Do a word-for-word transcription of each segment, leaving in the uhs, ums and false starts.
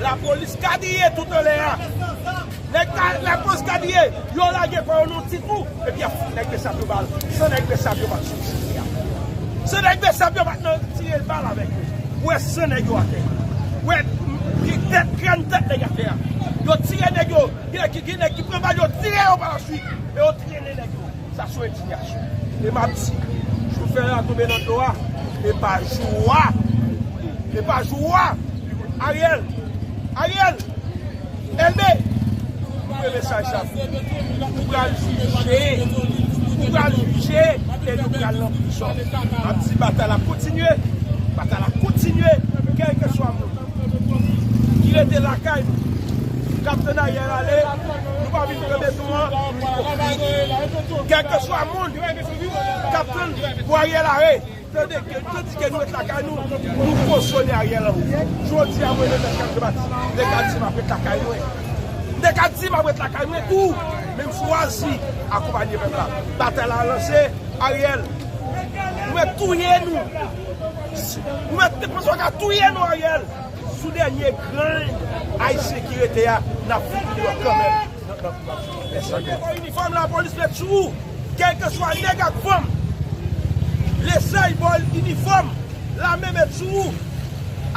Lapolis kadriye tout anlè a. Nèg ka, lapolis kadriye, yo lage kò yo nan ti twou, epi y ap fout nèg Besap yo bal. San nèg Besap yo pa t sou site a. San nèg Besap yo pa t nan tire bal avèk yo. Ou wè san nèg yo atè. Ou wè tèt, grenn tèt nèg atè a. Yo tire nèg yo, gen nèg ki, gen nèg ki pran bal, yo tire yo pa laswit. E yo trennen nèg yo. Sa se yon endiyasyon. E m ap di, jou fè a tonbe nan dlo a, e pa jou a. E pa jou a. Ariel, Ariel, Elbe, koute mesaj sa. Ou pral jije, ou pral jije, e nou pral nan prizon. M ap di batay la kontinye, batay la kontinye, kèlkeswa moun ki rete lakay nou, k ap tann Ariel ale, nou pa vin pran beton an, nou poko fini. Kèlkeswa moun k ap tann pou Ariel ale, tande ke, tandis ke nou ret lakay nou, nou kosyone Ariel anwo. Jodi a, mwen menm, Mesaj Bati, m te ka di m ap ret lakay mwen. M te ka di m ap ret lakay mwen tou, men m chwazi akonpanye pèp la. Batay la lanse, Ariel, ou mèt touye nou. Ou mèt te panse w ka touye nou, Ariel. Sou dènye grenn Ayisyen ki rete a, n ap fini yo kanmenm. Lè sa gen bò inifòm lapolis met sou ou, kèlkeswa nèg ak fanm. Lè sa gen bò inifòm lame met sou ou.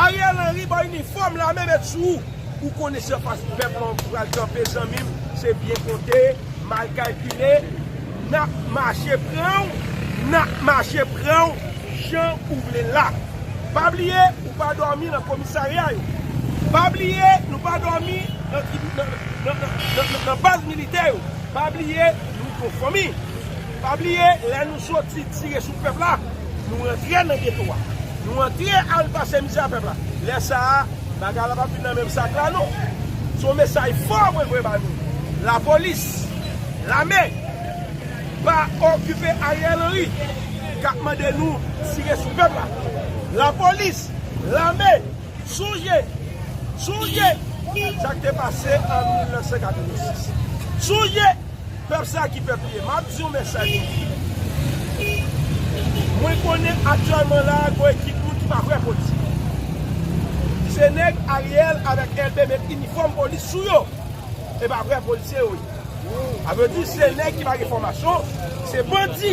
Ariel Henry bò inifòm lame met sou ou. Ou konnen se anfas pèp la ou pral kanpe, zanmi m, se byen konte, mal kalkile, n ap mache pran w, n ap mache pran w jan ou vle l la. Pa bliye, ou pa dòmi nan komisarya yo. Pa bliye, nou pa dòmi nan, nan, nan, nan, nan, nan baz militè yo. Pa bliye, nou gon fanmi. Pa bliye, lè nou soti tire sou pèp la, nou rantre nan geto a. Nou rantre al pase mizè a pèp la. Lè sa a, bagay la p ap vin nan menm sak la, non. Se yon mesaj fò mwen voye ba nou. Lapolis, lame, pa okipe Ariel Henry k ap mande nou tire sou pèp la. Lapolis, lame, sonje, sonje sa k te pase an mil nèf san katrevensis. Sonje pèp sa ki pèp li ye. M ap di yon mesaj pou nou. Mwen konnen aktyèlman la, gon ekip moun ki pa kwè polis. Se nèg Ariel avèk Elbe met inifòm polis sou yo. E pa vrè polisye yo ye. Sa vle di se nèg ki pa gen fòmasyon, se bandi.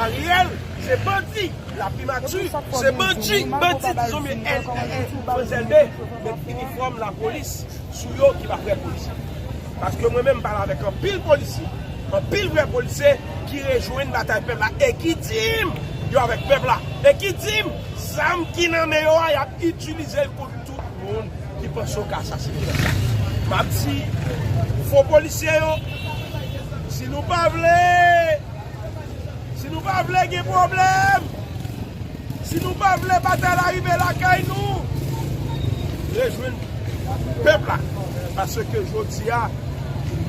Ariel, se bandi. Laprimati, se bandi, bandi, dizon, men Frantz Elbe met inifòm lapolis sou yo ki pa vrè polisye. Paske mwen menm, m pale avèk anpil polisye, anpil vrè polisye ki rejwenn batay pèp la e ki di m yo avèk pèp la. E ki di m zam ki nan men yo a, y ap itilize l kont tout moun ki panse yo ka asasine pèp la. M ap di fo polisye yo, si nou pa vle, si nou pa vle gen pwoblèm, si nou pa vle batay la rive lakay nou, rejwenn pèp la. Paske jodi a,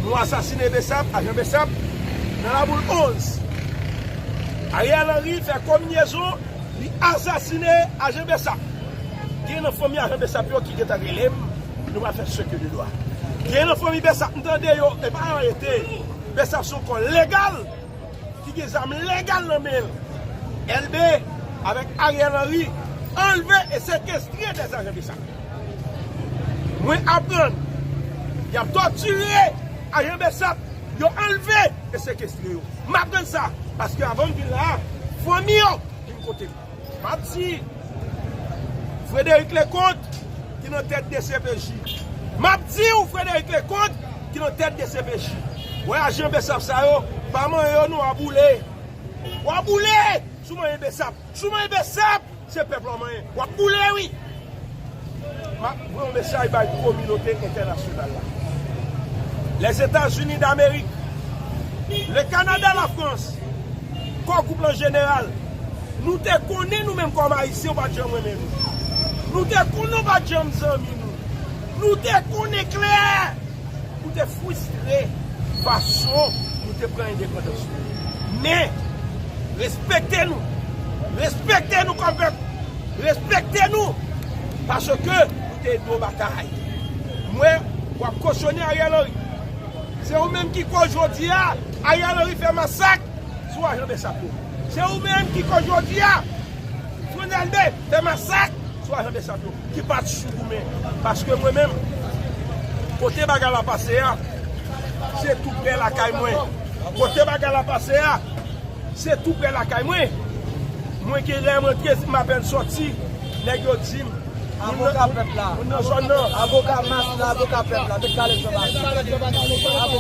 nou asasine Besap, ajan Besap, nan Laboul onz. Ariel Henry fè konbinezon, li asasine ajan Besap. Gen nan fanmi ajan Besap yo ki gentan rele m, nou pral fè seke de dwa. Gen nan fanmi Besap, m tande yo, e pa arete. Besap se yon kò legal, ki gen zam legal nan men l. Elbe avèk Ariel Henry anlve e sekestre de ajan Besap. Mwen aprann y ap tòtire ajan Besap, yo anlve e sekestre yo. M aprann sa, paske avan m vin la a, fanmi yo vin kote m. M ap di Frederic Leconte ki nan tèt D C P J. M ap di w Frederic Leconte ki nan tèt D C P J. Wè ajan Besap sa yo, pa manyen yo non, w a boule. W a boule! Si w manyen Besap, si w manyen Besap, se pèp la w manyen. W ap boule, wi! M ap voye yon mesaj bay kominote entènasyonal la. Lèzetazini Damerik, le Kanada, Lafrans, kò gwoup lan jeneral, nou te konnen nou menm kòm Ayisyen, w pa t janm renmen nou. Nou te konnen w pa t janm zanmi nou. Nou te konnen klè. Nou te fristre fason nou te pran endepandans nou. Men, respekte nou. Respekte nou kòm pèp. Respekte nou. Paske nou te ede w batay. M wè w ap kosyone Ariel Henry. Se ou menm ki koz jodi a Ariel Henry fè masak sou ajan Besap yo. Se ou menm ki koz jodi a Frantz Elbe fè masak Sou ajan Bèsap yo ki pa t sou goumen. Paske mwen menm, kote bagay la pase a, se tou prè lakay mwen. Kote bagay la pase a, se tou prè lakay mwen. Mwen gen lè m antre, m apèn sòti, nèg yo di m, moun nan, moun nan zòn nan. Avoka mas la, avoka pèp la, met kalèt sou bak.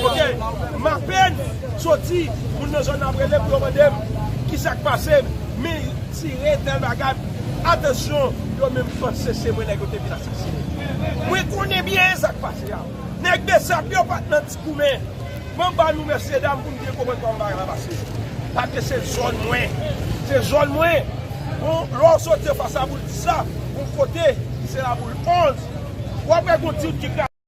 Ok, m apèn sòti, moun nan zòn nan ap rele pou yo mande m ki sa k pase m. Men tire tèl bagay. Atansyon, yo menm panse se mwen nèg yo te vin asasinen. Mwen konnen byen sa k pase a. Nèg Bèsap yo pa t nan ti goumen. Mwen ba nou, mesye dam, pou n byen konprann kòman bagay la pase. Paske se zòn mwen. Se zòn mwen. Bon, lè w soti anfas laboul dis la, yon kote, se laboul onz. W ap wè gon ti wout ki kraze.